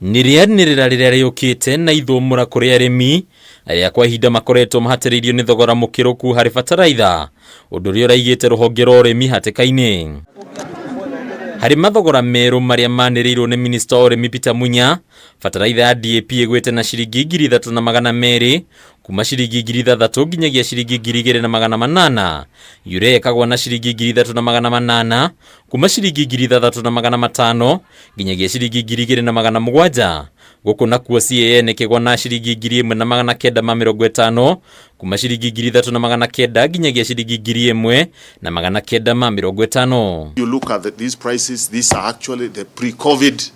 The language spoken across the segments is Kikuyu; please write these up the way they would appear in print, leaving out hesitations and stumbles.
Nĩ rĩanĩrĩra rĩrĩa rĩũkĩte na ithũmũra kũrĩ arĩmi arĩa kwa ihinda makoretwo mahatĩrĩirio nĩ thogora mũkĩrũku harĩ bataraitha, ũndũ ũrĩa ũraigĩte rũhonge rwa ũrĩmi hatĩka-inĩ. Harĩ mathogora merũ marĩa manĩrĩirwo nĩ minista wa ũrĩmi Peter Munya, bataraitha ya DAP ĩgwĩte na ciringi 3200 kuma ciringi 6000 nginyagia ciringi 2800. Urea ĩkagwa na ciringi 3800 kuma ciringi 6500 nginyagia ciringi 2700. Gũkũ nakuo CAN ĩkĩgwa na ciringi 1950 kuma ciringi 3900 nginyagia ciringi 1950. You look at these prices, these are actually the pre-COVID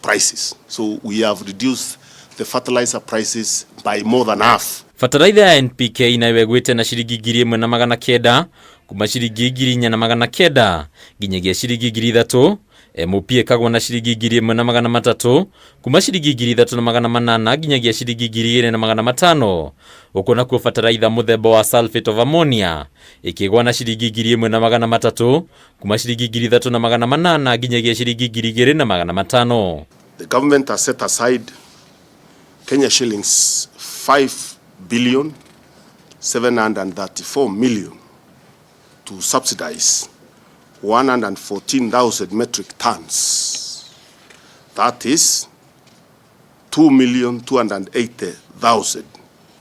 prices. So we have reduced the fertilizer prices by more than half. Bataraitha ya NPK nayo ĩgwĩte na ciringi 1900 kuma ciringi 4900 nginyagia ciringi 3000. MOP ĩkagwa na ciringi 1300 kuma ciringi 3800 nginyagia ciringi 2500. Gũkũ nakuo bataraitha mũthemba wa sulphate of ammonia ĩkĩgwa na ciringi 1300 kuma ciringi 3800 nginyagia ciringi 2500. The government has set aside Kenya shillings 5 billion 734 million to subsidize 114,000 metric tons. That is 2,280,000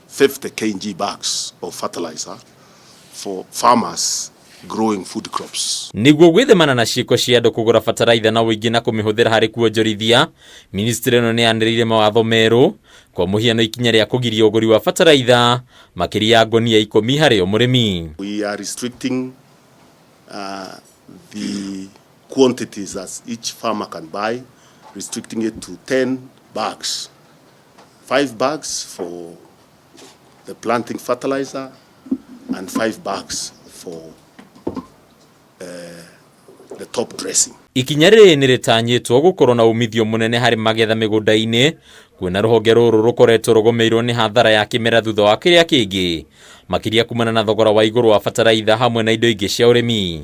50 kg bags of fertilizer for farmers growing food crops. Nĩguo gwĩthemana na ciĩko cia andũ kũgũra bataraitha na ũingĩ na kũmĩhũthĩra harĩ kuonjorithia, ministry ĩno nĩ yanĩrĩire mawatho merũ, kwa mũhiano ikinya rĩa kũgiria ũgũri wa bataraitha makĩria ya ngonia 10 harĩ o mũrĩmi. We are restricting the quantities that each farmer can buy, restricting it to 10 bags. 5 bags for the planting fertilizer and 5 bags for the top dressing. Ikinya rĩrĩ nĩ rĩtanyĩtwo gũkorwo na umithio mũnene harĩ magetha mĩgũnda-inĩ, kuona rũhonge rũrũ rũkoretwo rũgũmĩirwo nĩ hathara ya kĩmera thutha wa kĩrĩa kĩngĩ, makĩria kumana na thogora wa igũrũ wa bataraitha hamwe na indo ingĩ cia ũrĩmi.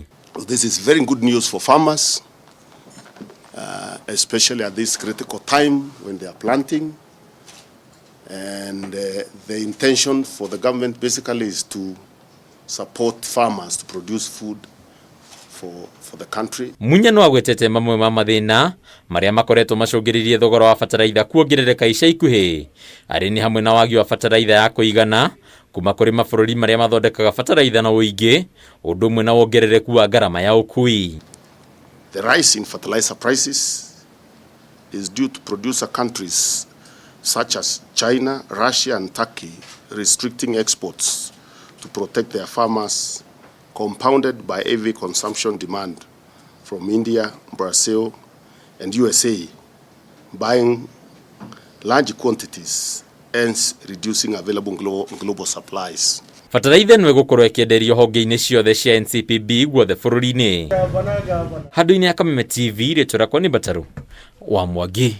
This is very good news for farmers, especially at this critical time when they are planting. And the intention for the government basically is to support farmers to produce food for the country. Munya no agwetete mamwe ma mathĩna marĩa makoretwo macũngĩrĩirie thogora wa bataraitha kuongerereka ica ikuhĩ, arĩ nĩ hamwe na wagi wa bataraitha ya kũigana kuma kũrĩ mabũrũri marĩa mathondekaga bataraitha na ũingĩ, ũndũ ũmwe na wongerereku wa ngarama ya ũkui. The rise in fertilizer prices is due to producer countries such as China, Russia and Turkey restricting exports to protect their farmers, compounded by heavy consumption demand from India, Brazil and USA buying large quantities, hence reducing available global supplies. Bataraitha ĩno ĩgũkorwo ĩkĩenderio honge-inĩ ciothe cia NCPB guothe bũrũri-inĩ. Handũ-inĩ ya Kameme TV, rĩtwa rĩakwa nĩ Mbataru wa Mwangi.